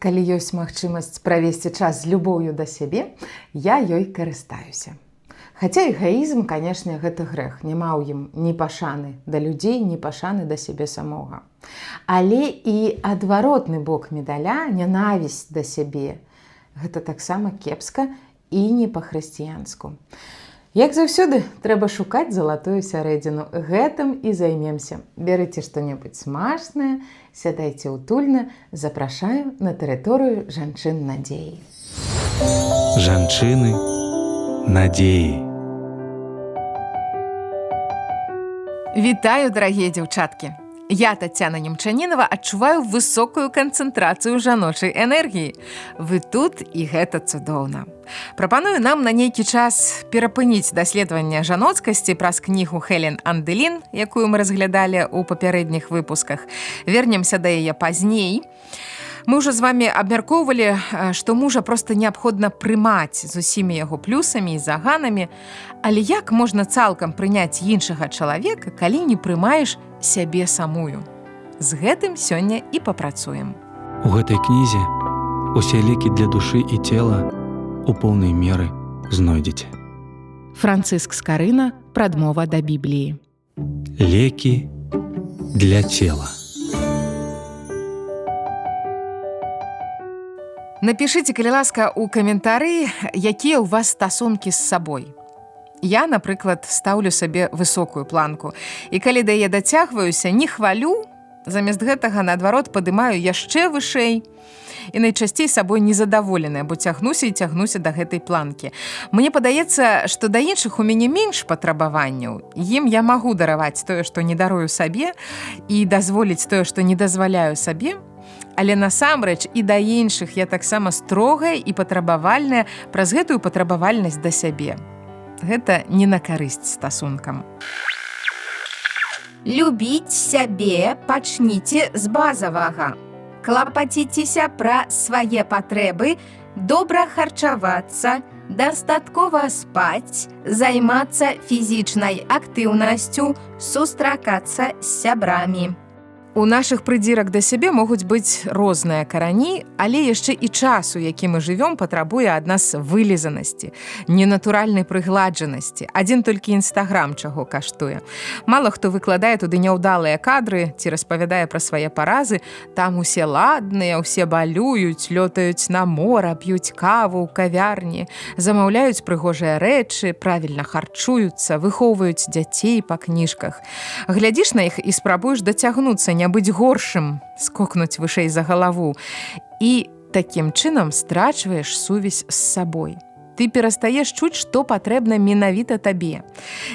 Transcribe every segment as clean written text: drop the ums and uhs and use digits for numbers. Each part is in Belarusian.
Калі ёсць магчымасць правесці час з любоўю да сябе, я ёй карыстаюся. Хаця эгоізм, канешне, гэта грэх, няма ў ім ні пашаны да людзей, ні пашаны да сябе самога. Але і адваротны бок медаля, нянавісць да сябе, гэта таксама кепска і не па-хрысціянску. Як заўсёды, трэба шукаць залатую сярэдзіну. Гэтым і займемся. Бярыце што-небудзь смачнае, сядайце ўтульна, запрашаю на тэрыторыю жанчын надзеі. Жанчыны надзеі. Вітаю, дарагія дзяўчаткі! Я, Тацяна Немчанінова, адчуваю высокую канцэнтрацыю жаночай энергіі. Вы тут, і гэта цудоўна. Прапаную нам на нейкі час перапыніць даследаванне жаноцкасці праз кнігу Хелен Анделін, якую мы разглядалі ў папярэдніх выпусках. Вернемся да яе пазней. Мы ўжо з вами абмяркоўвалі, што мужа проста неабходна прымаць з усімі яго плюсамі і заганамі. Але як можна цалкам прыняць іншага чалавека, калі не прымаеш сябе самую? З гэтым сёння і папрацуем. У гэтай кнізе усе лекі для душы і цела у поўнай меры знойдзеце. Францыск Скарына, прадмова да Бібліі. Лекі для цела. Напішыце, калі ласка, у каментары, якія ў вас стасункі з сабой. Я, напрыклад, стаўлю сабе высокую планку. І калі да яе дацягваюся, не хвалю, замест гэтага, наадварот, падымаю яшчэ вышэй. І найчасцей сабой незадаволеная, бо цягнуся і цягнуся да гэтай планкі. Мне падаецца, што да іншых у мяне менш патрабаванняў. Ім я магу дараваць тое, што не дарую сабе, і дазволіць тое, што не дазваляю сабе. Але насамрэч і да іншых я таксама строгая і патрабавальная праз гэтую патрабавальнасць да сябе. Гэта не на карысць стасункам. Любіць сябе пачніце з базавага. Клапаціцеся пра свае патрэбы, добра харчавацца, дастаткова спаць, займацца фізічнай актыўнасцю, сустракацца з сябрамі. У нашых прыдзірак да сябе могуць быць розныя карані, але яшчэ і час, у які мы жывём, патрабуе ад нас вылізанасці, ненатуральнай прыгладжанасці. Адзін толькі інстаграм чаго каштуе. Мала хто выкладае туды няўдалыя кадры ці распавядае пра свае паразы. Там усе ладныя, усе балююць, лётаюць на мора, п'юць каву ў кавярні, замаўляюць прыгожыя рэчы, правільна харчуюцца, выхоўваюць дзяцей па кніжках. Глядзіш на іх і спрабуеш дацягнуцца, не быць горшым, скокнуць вышэй за галаву. І такім чынам страчваеш сувязь з сабой. Ты перастаеш чуць, што патрэбна менавіта табе.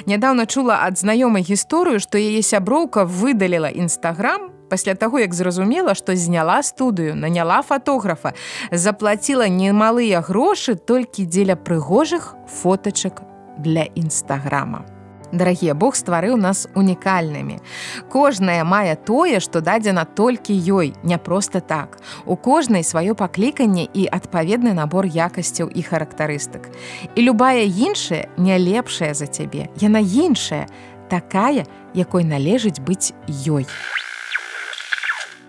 Нядаўна чула ад знаёмай гісторыю, што яе сяброўка выдаліла інстаграм пасля таго, як зразумела, што зняла студыю, наняла фатографа, заплаціла немалыя грошы толькі дзеля прыгожых фотачак для інстаграма. Дарагія, Бог стварыў нас унікальнымі. Кожная мае тое, што дадзена толькі ёй, не проста так. У кожнай сваё пакліканне і адпаведны набор якасцяў і характарыстык. І любая іншая не лепшая за цябе. Яна іншая, такая, якой належыць быць ёй.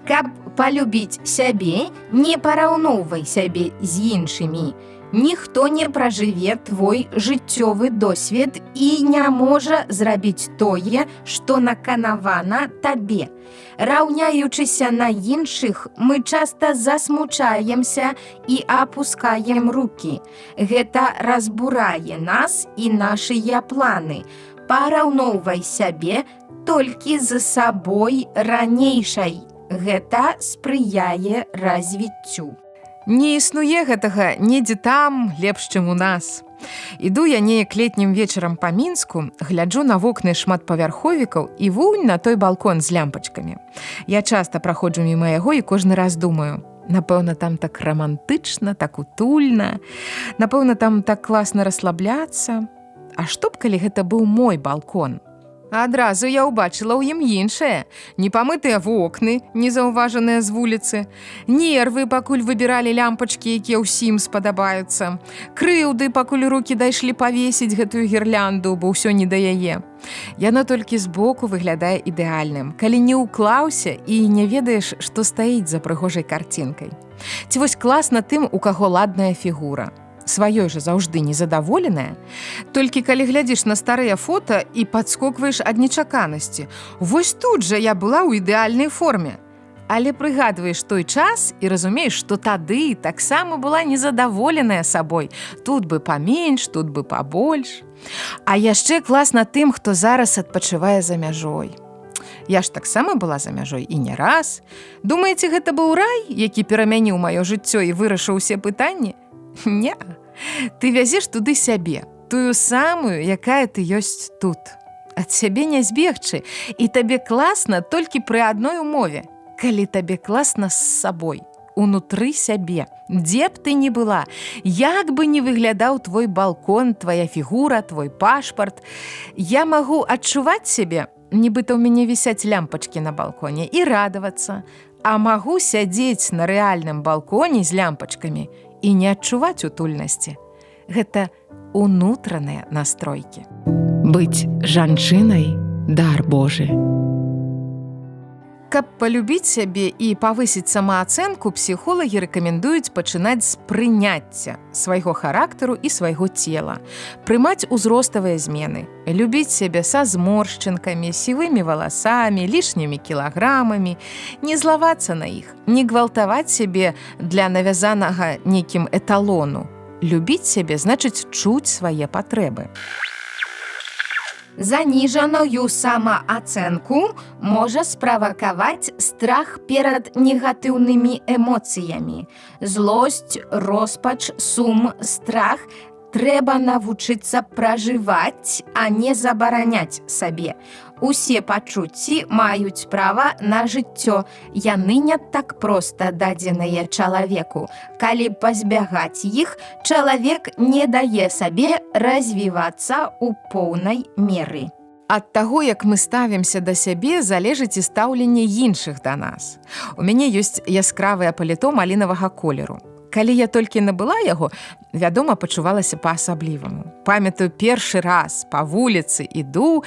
Каб палюбіць сябе, не параўноўвай сябе з іншымі. Ніхто не пражыве твой жыццёвы досвед і не можа зрабіць тое, што наканавана табе. Раўняючыся на іншых, мы часта засмучаемся і апускаем рукі. Гэта разбурае нас і нашыя планы. Параўноўвай сябе толькі з сабой ранейшай. Гэта спрыяе развіццю. Не існуе гэтага недзе там лепш, чым у нас. Іду я неяк летнім вечарам па Мінску, гляджу на вокны шматпавярховікаў і вунь на той балкон з лямпачкамі. Я часта праходжу міма яго і кожны раз думаю: напэўна, там так рамантычна, так утульна, напэўна, там так класна расслабляцца. А што б, калі гэта быў мой балкон? Адразу я ўбачыла ў ім іншае. Непамытыя вокны, незаўважаныя з вуліцы, нервы, пакуль выбіралі лямпачкі, якія ўсім спадабаюцца, крыўды, пакуль рукі дайшлі павесіць гэтую гірлянду, бо ўсё не да яе. Яно толькі збоку выглядае ідэальным, калі не ўклаўся і не ведаеш, што стаіць за прыгожай карцінкай. Ці вось класна тым, у каго ладная фігура. Сваёй жа заўжды незадаволеная. Толькі калі глядзіш на старыя фота і падскокваеш ад нечаканасці. Вось тут жа я была ў ідэальнай форме. Але прыгадваеш той час і разумееш, што тады таксама была незадаволеная сабой. Тут бы паменш, тут бы пабольш. А яшчэ класна тым, хто зараз адпачывае за мяжой. Я ж таксама была за мяжой і не раз. Думаеце, гэта быў рай, які перамяніў маё жыццё і вырашыў усе пытанні? Не. Ты вязеш туды сябе, тую самую, якая ты ёсць тут. Ад сябе не збегчы, і табе класна толькі пры адной умове, калі табе класна з сабой, унутры сябе, дзе б ты ні была, як бы ні выглядаў твой балкон, твоя фігура, твой пашпарт, я магу адчуваць сябе, нібыта ў мяне вісяць лямпачкі на балконе і радавацца, а магу сядзець на рэальным балконе з лямпачкамі і не адчуваць утульнасці. Гэта унутраныя настройкі. Быць жанчынай — дар Божы. Каб палюбіць сябе і павысіць самаацэнку, псіхолагі рэкамендуюць пачынаць з прыняцця свайго характару і свайго цела, прымаць узроставыя змены, любіць сябе са зморшчынкамі, сівымі валасамі, лішнімі кілаграмамі, не злавацца на іх, не гвалтаваць сябе для навязанага нейкім эталону. Любіць сябе значыць чуць свае патрэбы. Заніжаную самаацэнку можа справакаваць страх перад негатыўнымі эмоцыямі. Злосць, роспач, сум, страх трэба навучыцца пражываць, а не забараняць сабе. Усе пачуцці маюць права на жыццё. Яны не так проста дадзеныя чалавеку. Калі пазбягаць іх, чалавек не дае сабе развівацца ў поўнай меры. Ад таго, як мы ставімся да сябе, залежыць і стаўленне іншых да нас. У мяне ёсць яскравае паліто малінавага колеру. Калі я толькі набыла яго, вядома, пачувалася па-асабліваму. Памятаю, першы раз па вуліцы іду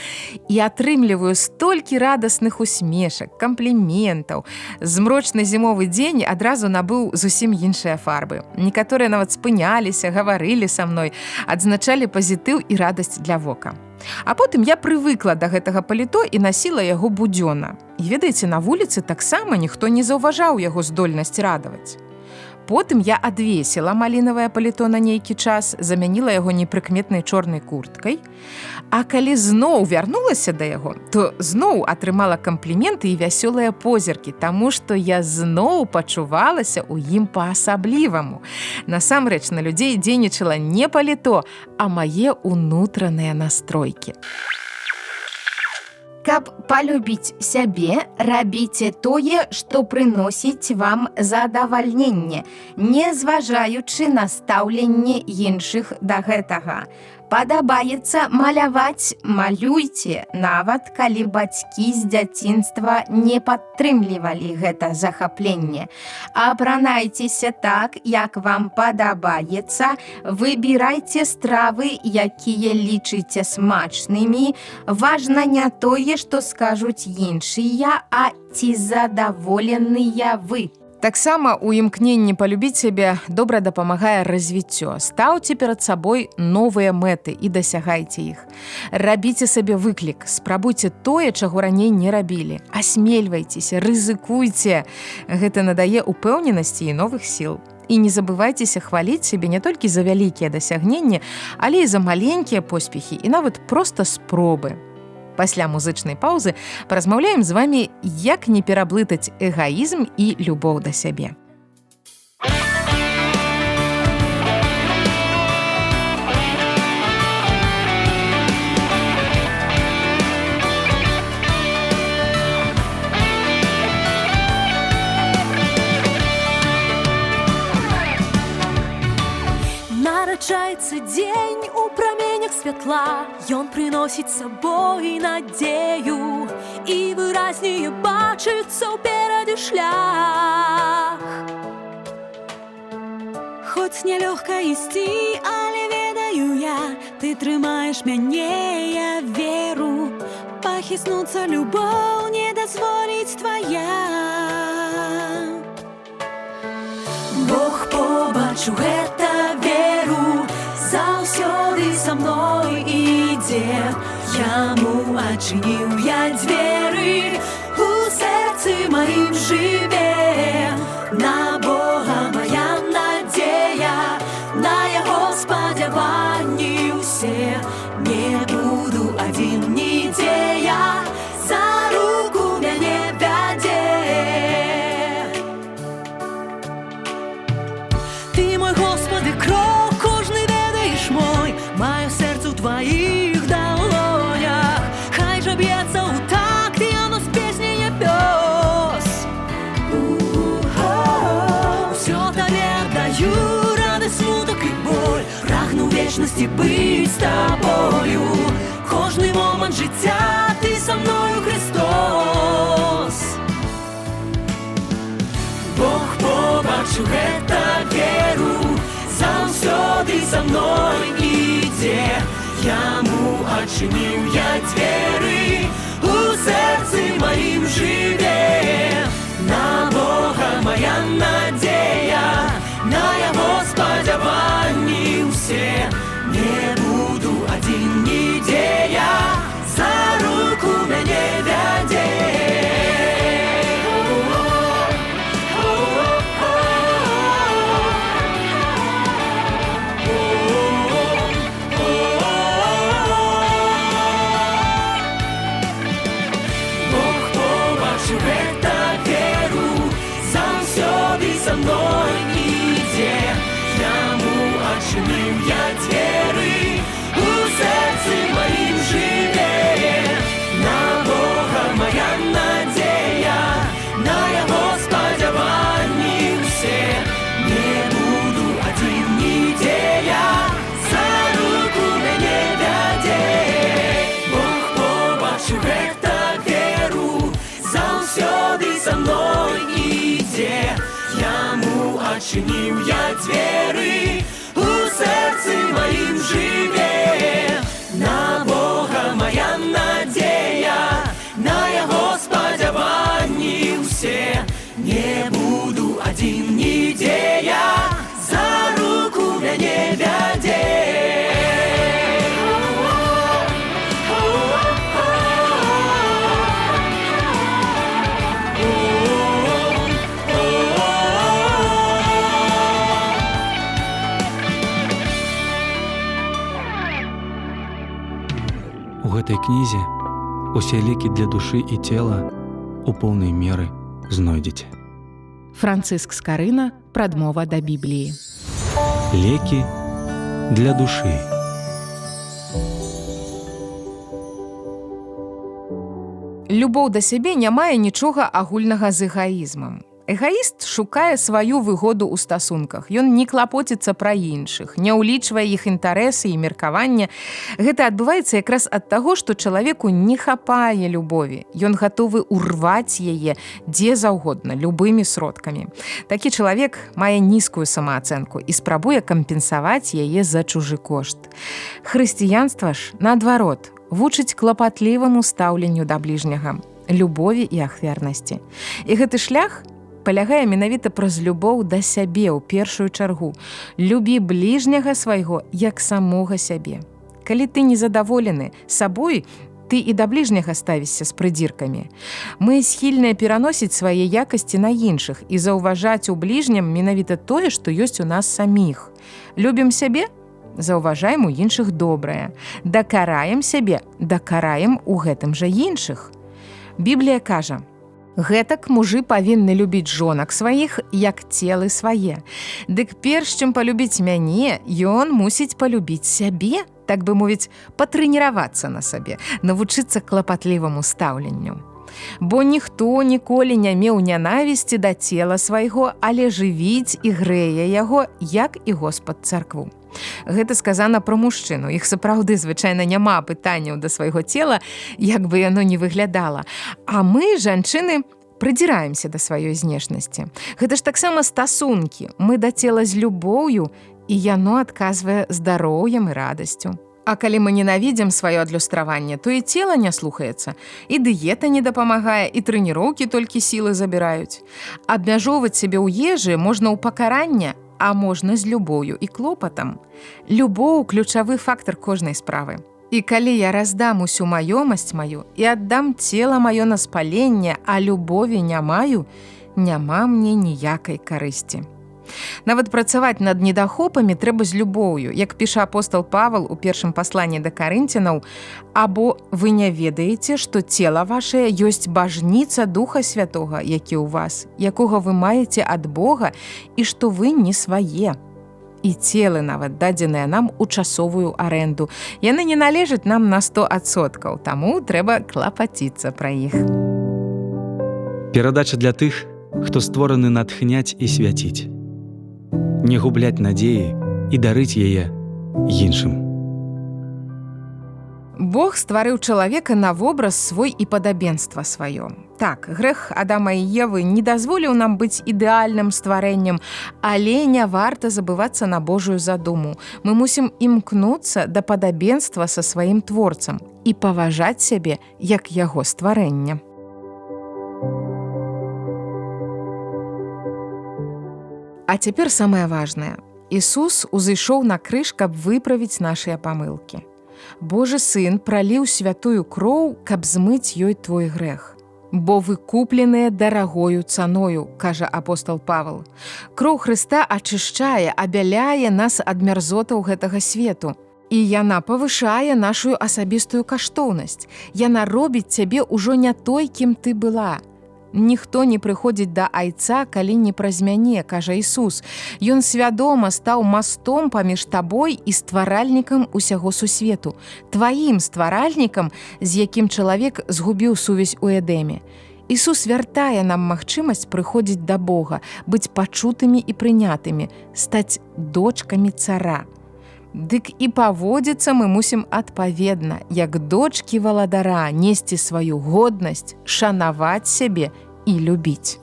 і атрымліваю столькі радасных усмешак, кампліментаў. Змрочны зімовы дзень адразу набыў зусім іншыя фарбы. Некаторыя нават спыняліся, гаварылі са мной, адзначалі пазітыў і радасць для вока. А потым я прывыкла да гэтага паліто і насіла яго будзённа. І ведаеце, на вуліцы таксама ніхто не заўважаў яго здольнасць радаваць. Потым я адвесіла малінавае паліто на нейкі час, замяніла яго непрыкметнай чорнай курткай. А калі зноў вярнулася да яго, то зноў атрымала кампліменты і вясёлыя позіркі, таму што я зноў пачувалася ў ім па-асабліваму. Насамрэч на людзей дзейнічала не паліто, а мае ўнутраныя настройкі. Каб палюбіць сябе, рабіце тое, што прыносіць вам задавальненне, не зважаючы на стаўленне іншых да гэтага. Падабаецца маляваць, малюйце, нават калі бацькі з дзяцінства не падтрымлівалі гэта захапленне. Апранайцеся так, як вам падабаецца, выбірайце стравы, якія лічыце смачнымі. Важна не тое, што скажуць іншыя, а ці задаволеныя вы. Таксама ў імкненні палюбіць сябе добра дапамагае развіццё. Стаўце перад сабой новыя мэты і дасягайце іх. Рабіце сабе выклік, спрабуйце тое, чаго раней не рабілі. Асмельвайцеся, рызыкуйце. Гэта надае упэўненасці і новых сіл. І не забывайцеся хваліць сябе не толькі за вялікія дасягненні, але і за маленькія поспехі і нават проста спробы. Пасля музычнай паўзы паразмаўляем з вамі, як не пераблытаць эгаізм і любоў да сябе. Нараджаецца дзень у праменях святла, ён прыносіць з сабой надзею, і выразнее бачыцца ўперадзе шлях. Хоць нялёгка ісці, але ведаю я, ты трымаеш мяне, я веру. Пахіснуцца любоў не дазволіць твая. Бог побач, у гэта веру, заўсёды са мной ідзе. Яму адчыніў я дзверы, у сэрцы маім жыве. На Бога моя надзея, на яго спадзяванні ўсе. Не буду адзін нідзе я, за руку мяне вядзе. Ты мой Господи, крок кожны ведаеш мой, маё сэрца ў тваіх далонях. Хай жа б'ецца ў такт, яно з песняй нябёс. Усё табе аддаю, радасць, смутак і боль, прагну вечнасці быць з табою. Кожны момант жыцця ты са мною, Христос. Бог побачыў, гэта веру, заўсёды са мной ідзе. Яму адчыніў я дзверы, у сэрцы маім жыве. На Бога моя надзея, на яго спадзяванні ўсе. Не буду адзін нідзе я, за руку мяне вядзе. Бог побачыў, гэта веру, заўсёды са мной ідзе. Яму адчыніў я дзверы, у сэрцы маім жыве. На Бога моя надзея, на яго спадзяванні ўсе. Не буду адзін нідзе я, за руку мяне вядзе. Бог побачыў, гэта веру, заўсёды са мной ідзе. Яму адчыніў я дзверы, у сэрцы маім жыве. На Бога моя надзея, на яго спадзяванні ўсе. Не буду адзін нідзе я, за руку мяне вядзе. У гэтай кнізе усе лекі для душы і цела у поўнай меры знойдзеце. Францыск Скарына, прадмова да Бібліі. Лекі для душы. Любоў да сябе не мае нічога агульнага з эгаізмам. Эгаіст шукае сваю выгоду ў стасунках. Ён не клапоціцца пра іншых, не ўлічвае іх інтарэсы і меркавання. Гэта адбываецца якраз ад таго, што чалавеку не хапае любові. Ён гатовы ўрваць яе дзе заўгодна, любымі сродкамі. Такі чалавек мае нізкую самаацэнку і спрабуе кампенсаваць яе за чужы кошт. Хрысціянства ж, наадварот, вучыць клапатліваму стаўленню да бліжняга, любові і ахвярнасці. І гэты шлях палягае менавіта праз любоў да сябе ў першую чаргу. Любі бліжняга свайго як самога сябе. Калі ты незадаволены сабой, ты і да бліжняга ставішся з прыдзіркамі. Мы схільныя пераносіць свае якасці на іншых і заўважаць у бліжням менавіта тое, што ёсць у нас саміх. Любім сябе? Заўважаем у іншых добрае. Дакараем сябе, дакараем у гэтым жа іншых. Біблія кажа: гэтак мужы павінны любіць жонак сваіх, як целы свае. Дык перш чым палюбіць мяне, ён мусіць палюбіць сябе, так бы мовіць, патрэніравацца на сабе, навучыцца клапатліваму стаўленню. Бо ніхто ніколі не меў нянавісці да цела свайго, але жывіць і грэе яго, як і Господ царкву. Гэта сказана пра мужчыну. Іх сапраўды звычайна няма пытанняў да свайго цела, як бы яно ні выглядала. А мы, жанчыны, прыдзіраемся да сваёй знешнасці. Гэта ж таксама стасункі. Мы да цела з любоўю, і яно адказвае здароўем і радасцю. А калі мы ненавідзім сваё адлюстраванне, то і цела не слухаецца, і дыета не дапамагае, і трэніроўкі толькі сілы забіраюць. Абмяжоўваць сябе ў ежы можна ў пакаранне, а можна з любоўю і клопатам. Любоў ключавы фактар кожнай справы. І калі я раздам усю маёмасць маю і аддам цела маё на спаленне, а любові не маю, няма мне ніякай карысці. Нават працаваць над недахопамі трэба з любоўю, як піша апостал Павал у першым пасланні да Карынцінаў, або вы не ведаеце, што цела вашае ёсць бажніца Духа Святога, які ў вас, якога вы маеце ад Бога і што вы не свае. І целы нават дадзеныя нам у часовую арэнду. Яны не належаць нам на 100%, таму трэба клапаціцца пра іх. Перадача для тых, хто створаны натхняць і свяціць. Не губляць надзеі і дарыць яе іншым. Бог стварыў чалавека на вобраз свой і падабенства сваё. Так, грэх Адама і Евы не дазволіў нам быць ідэальным стварэннем, але не варта забывацца на Божую задуму. Мы мусім імкнуцца да падабенства са сваім творцам і паважаць сябе як яго стварэнне. А цяпер самае важнае. Ісус узышоў на крыж, каб выправіць нашыя памылкі. Божы сын праліў святую кроў, каб змыць ёй твой грэх. Бо вы купленыя дарагою цаною, кажа апостал Павел. Кроў Хрыста ачышчае, абяляе нас ад мярзотаў гэтага свету. І яна павышае нашу асабістую каштоўнасць. Яна робіць цябе ўжо не той, кім ты была. Ніхто не прыходзіць да айца, калі не праз мяне, кажа Ісус. Ён свядома стаў мастом паміж табой і стваральнікам усяго сусвету, тваім стваральнікам, з якім чалавек згубіў сувязь у Эдэме. Ісус вяртае нам магчымасць прыходзіць да Бога, быць пачутымі і прынятымі, стаць дочкамі цара. Дык і паводзіцца мы мусім адпаведна, як дочкі валадара, несці сваю годнасць, шанаваць сябе і любіць.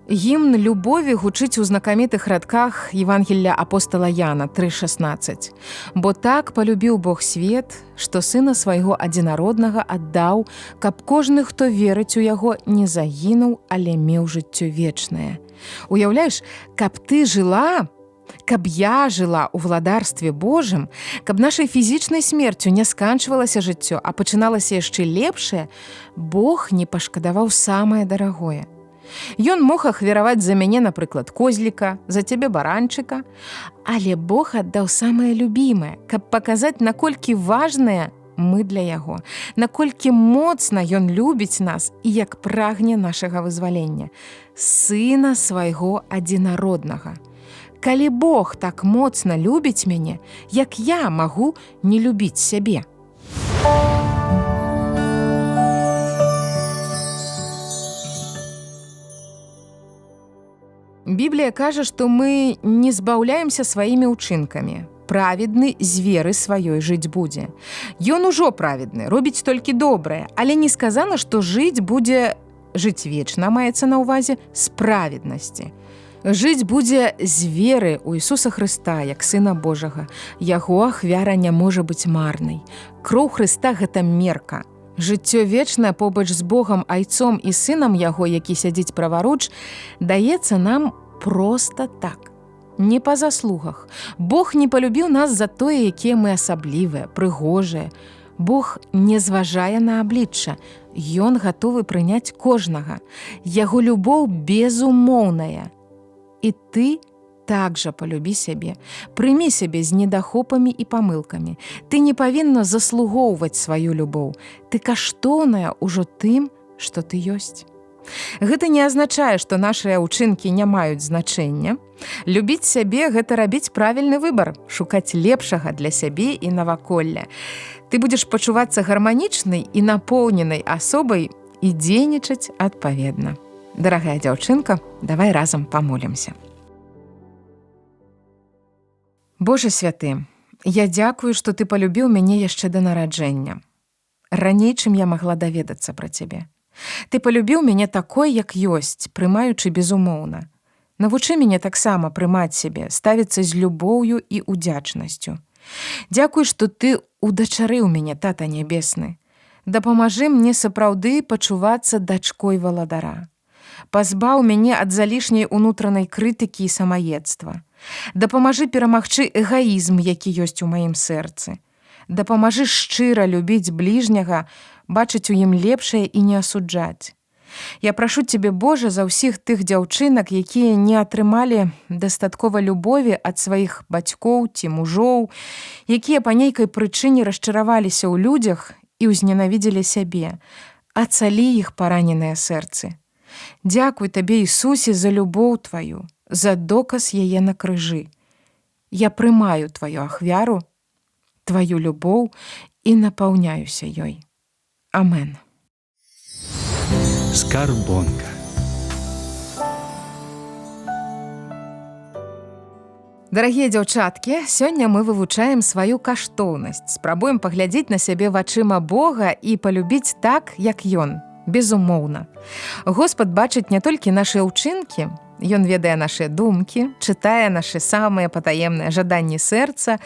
Гімн любові гучыць у знакамітых радках Евангелля апостала Яна 3:16. Бо так палюбіў Бог свет, што сына свайго адзінароднага аддаў, каб кожны, хто верыць у яго, не загінуў, але меў жыццё вечнае. Уяўляеш, каб ты жыла, каб я жыла ў валадарстве Божым, каб нашай фізічнай смерцю не сканчвалася жыццё, а пачыналася яшчэ лепшае, Бог не пашкадаваў самае дарагое. Ён мог ахвяраваць за мяне, напрыклад, козліка, за цябе баранчыка, але Бог аддаў самае любімае, каб паказаць, наколькі важнае мы для яго, наколькі моцна ён любіць нас і як прагне нашага вызвалення, сына свайго адзінароднага. Калі Бог так моцна любіць мяне, як я магу не любіць сябе? Біблія кажа, што мы не збаўляемся сваімі ўчынкамі. Праведны з веры сваёй жыць будзе. Ён ужо праведны, робіць толькі добрае, але не сказана, што жыць будзе, жыць вечна маецца на ўвазе, з праведнасці. Жыць будзе з веры ў Ісуса Хрыста, як Сына Божага. Яго ахвяра не можа быць марнай. Кроў Хрыста гэта мерка. Жыццё вечнае побач з Богам Айцом і Сынам Яго, які сядзіць праваруч, даецца нам проста так. Не па заслугах. Бог не палюбіў нас за тое, якія мы асаблівыя, прыгожыя. Бог не зважае на аблічча. Ён гатовы прыняць кожнага. Яго любоў безумоўная. І ты так жа палюбі сябе. Прымі сябе з недахопамі і памылкамі. Ты не павінна заслугоўваць сваю любоў. Ты каштоўная ўжо тым, што ты ёсць. Гэта не азначае, што нашыя ўчынкі не маюць значэння. Любіць сябе гэта рабіць правільны выбар, шукаць лепшага для сябе і наваколля. Ты будзеш пачувацца гарманічнай і напоўненай асобай і дзейнічаць адпаведна. Дарагая дзяўчынка, давай разам памолімся. Божа святы, я дзякую, што ты палюбіў мяне яшчэ да нараджэння. Раней, чым я магла даведацца пра цябе. Ты палюбіў мяне такой, як ёсць, прымаючы безумоўна. Навучы мяне таксама прымаць сябе, ставіцца з любоўю і удзячнасцю. Дзякуй, што ты удачарыў мяне, тата нябесны. Дапамажы мне сапраўды пачувацца дачкой валадара. Пазбаў мяне ад залішняй унутранай крытыкі і самаедства. Дапамажы перамагчы эгоізм, які ёсць у маім сэрцы. Дапамажы шчыра любіць бліжняга, бачыць у ім лепшае і не асуджаць. Я прашу цябе, Божа, за ўсіх тых дзяўчынак, якія не атрымалі дастаткова любові ад сваіх бацькоў ці мужоў, якія па нейкай прычыне расчараваліся ў людзях і ўзненавідзелі сябе. Ацалі іх параненыя сэрцы. Дзякуй табе, Ісусе, за любоў тваю, за доказ яе на крыжы. Я прымаю тваю ахвяру, тваю любоў і напаўняюся ёй. Амен. Скарбонка. Дарагія дзяўчаткі, сёння мы вывучаем сваю каштоўнасць, спрабуем паглядзець на сябе вачыма Бога і палюбіць так, як ён, безумоўна. Господ бачыць не толькі нашыя ўчынкі, ён ведае нашыя думкі, чытае нашы самыя патаемныя жаданні сэрца,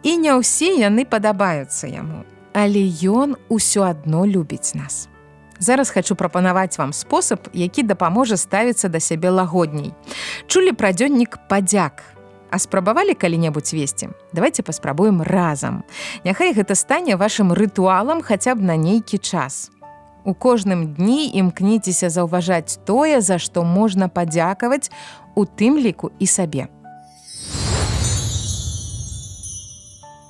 і не ўсе яны падабаюцца яму. Але ён усё адно любіць нас. Зараз хачу прапанаваць вам спосаб, які дапаможа ставіцца да сябе лагодней. Чулі пра дзённік падзяк. А спрабавалі калі-небудзь весці? Давайте паспрабуем разам. Няхай гэта стане вашым рытуалам хаця б на нейкі час. У кожным дні імкніцеся заўважаць тое, за што можна падзякаваць, у тым ліку і сабе.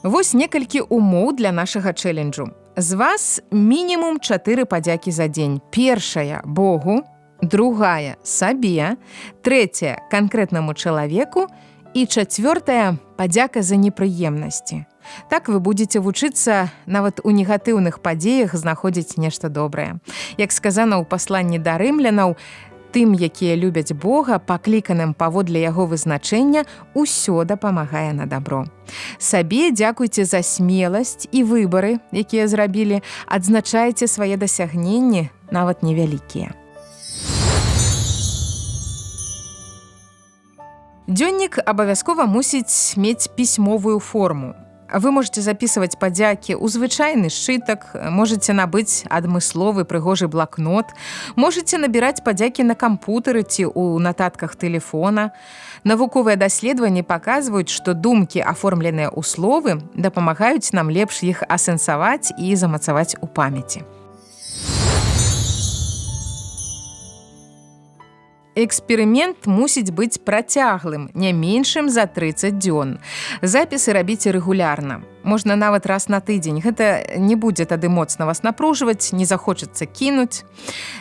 Вось некалькі умоў для нашага чэленджу. З вас мінімум 4 падзякі за дзень. Першая Богу, другая сабе, трэцяя канкрэтнаму чалавеку і чацвёртая падзяка за непрыемнасці. Так вы будзеце вучыцца нават у негатыўных падзеях знаходзіць нешта добрае. Як сказана ў пасланні да рымлянаў, тым, якія любяць Бога, пакліканым паводле яго вызначэння, усё дапамагае на дабро. Сабе дзякуйце за смеласць і выбары, якія зрабілі, адзначайце свае дасягненні, нават невялікія. Дзённік абавязкова мусіць мець пісьмовую форму. Вы можете записываць падзякі ў звычайны сшытак, можете набыць адмысловы прыгожы блакнот, можете набіраць падзякі на кампутары ці ў нататках тэлефона. Навуковыя даследаванні паказваюць, што думкі, аформленыя ў словы, дапамагаюць нам лепш іх асэнсаваць і замацаваць у памяці. Эксперымент мусіць быць працяглым, не меншым за 30 дзён. Запісы рабіце рэгулярна. Можна нават раз на тыдзень. Гэта не будзе тады моцна вас напружваць, не захочацца кінуць.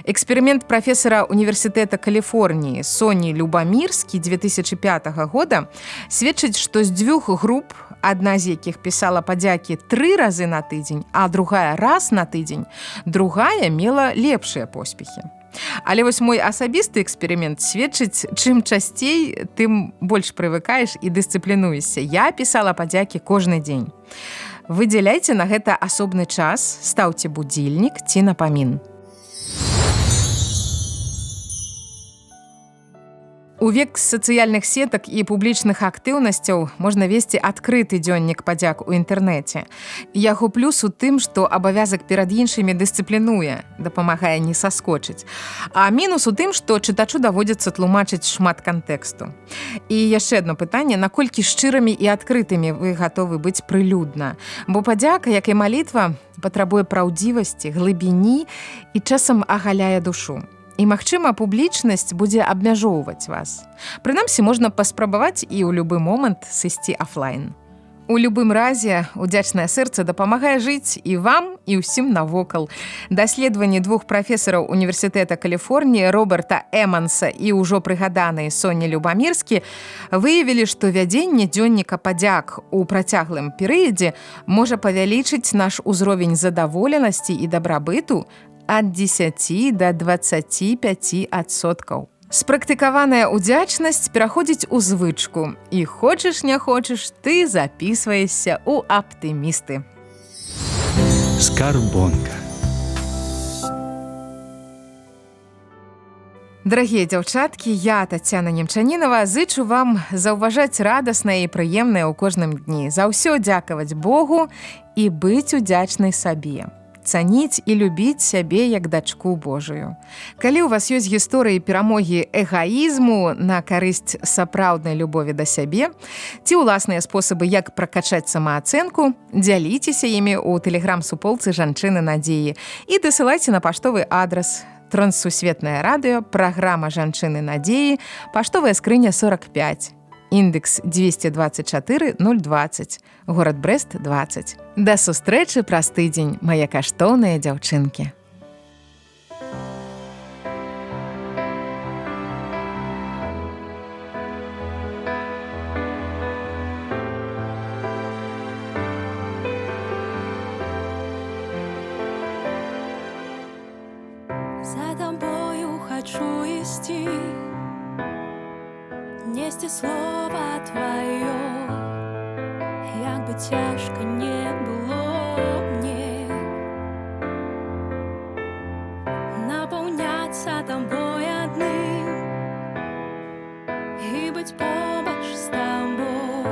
Эксперымент прафесара універсітэта Каліфорніі Соні Любамірскі 2005 года сведчыць, што з дзвюх груп, адна з якіх пісала падзякі 3 разы на тыдзень, а другая раз на тыдзень, другая мела лепшыя поспехі. Але вось мой асабісты эксперымент сведчыць, чым часцей, тым больш прывыкаеш і дысцыплінуешся. Я пісала падзякі кожны дзень. Выдзяляйце на гэта асобны час, стаўце будзільнік ці напамін. У век сацыяльных сетак і публічных актыўнасцяў можна весці адкрыты дзённік падзяк у інтэрнэце. Яго плюс у тым, што абавязак перад іншымі дысцыплінуе, дапамагае не саскочыць. А мінус у тым, што чытачу даводзіцца тлумачыць шмат кантэксту. І яшчэ адно пытанне, наколькі шчырымі і адкрытымі вы гатовы быць прылюдна. Бо падзяка, як і малітва, патрабуе праўдзівасці, глыбіні і часам агаляе душу. І, магчыма, публічнасць будзе абмяжоўваць вас. Прынамсі, можна паспрабаваць і ў любы момант сысці афлайн. У любым разе удзячнае сэрца дапамагае жыць і вам, і ўсім навокал. Даследаванні двух прафесараў універсітэта Каліфорніі Роберта Эманса і ўжо прыгаданай Соні Любамірскі выявілі, што вядзенне дзённіка падзяк у працяглым перыядзе можа павялічыць наш узровень задаволенасці і дабрабыту, ад 10 до 25%. Спрактыкаваная ўдзячнасць пераходзіць у звычку. І хочаш не хочаш, ты запісваешся ў аптымісты. Скарбонка. Дарагія дзяўчаткі, я, Тацяна Немчанінова, зычу вам заўважаць радаснае і прыемнае ў кожным дні, за ўсё дзякаваць Богу і быць удзячнай сабе. Цаніць і любіць сябе як дачку Божую. Калі ў вас ёсць гісторыі перамогі эгаізму на карысць сапраўднай любові да сябе, ці ўласныя спосабы, як пракачаць самаацэнку, дзяліцеся імі ў тэлеграм-суполцы «Жанчыны надзеі» і дасылайце на паштовы адрас Транссусветнае радыё, праграма «Жанчыны надзеі», паштовая скрыня 45, індекс 224 020, горад Брэст 20. Да сустрэчы праз тыдзень, мае каштоўныя дзяўчынкі. За тобою хочу идти, нести слово твое, як бы тяжко не было мне, наполняться тобой одним и быть побач с тобой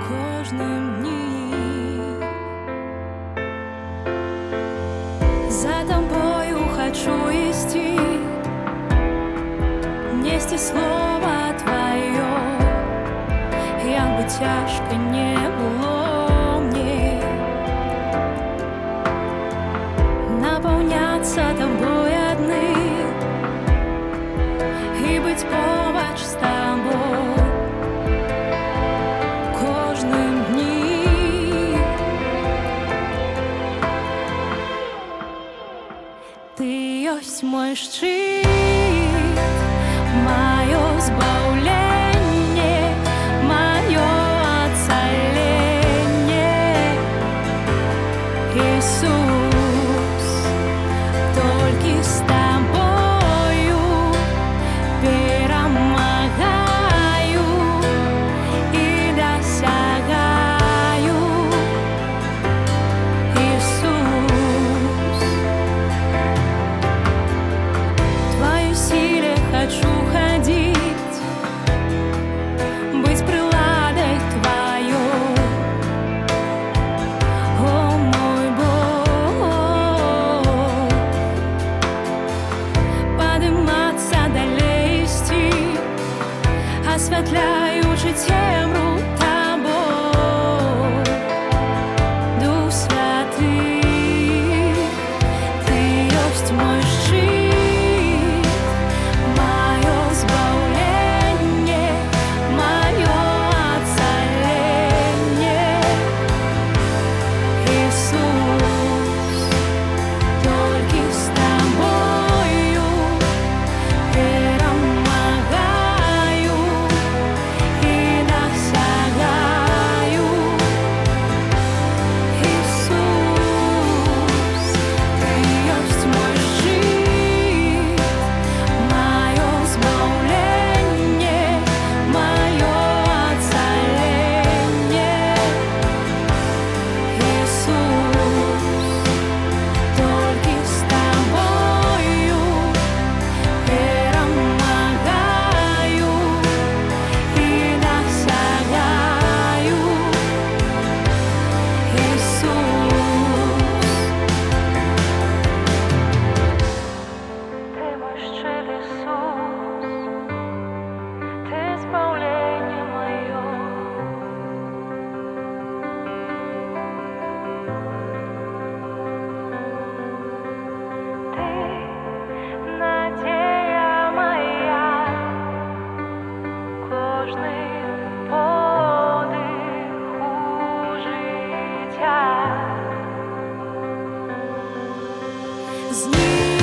кожным днем. За тобою хочу идти, нести слово твое, як бы тяжко не было мне, наполняться тобой одним и быть побач с тобой кожным днем. Ты ёсць мой шчыт, маё збаўленне, маё ацаленне. Ісус, толькі з табою перамагаю і дасягаю. Ісус, твоей силе хочу ходить, быть приладой твоей, о мой Бог, подниматься далей идти, осветляючи темру тобой. Дух Святый, ты ёсць мой шчыт, маё збаўленне, маё ацаленне. Ісус, толькі з табою перамагаю і дасягаю. Ісус, ты ёсць мой шчыт, маё збаўленне, маё ацаленне. Ісус, толькі з табою перамагаю і дасягаю. Ісус, ты мой шчыт, Ісус, ты збаўленне маё. Ты надзея моя, кожны подых у жыцця. З ним